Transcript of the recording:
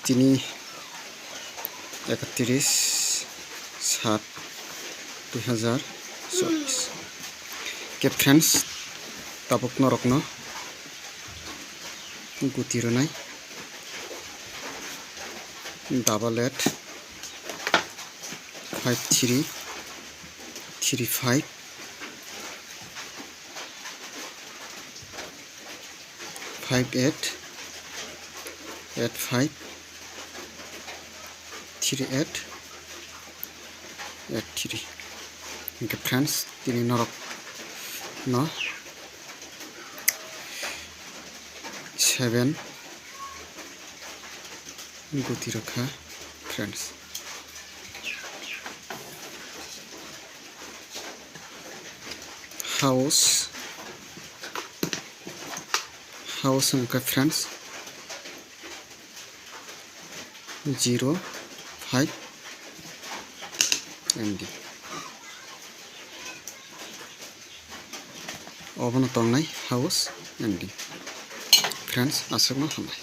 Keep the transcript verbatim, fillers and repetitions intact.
Tini ekatris sat dui hazar chobis. Ke friends, tabuk norokno guti rwnai double eight five three three five five eight eight five three eight eight three. Hingke friends, tini norok no seven guti rokha friends. House, house hingke friends zero five ending. Obono tongnai house ending. Friends, aswkno hambai.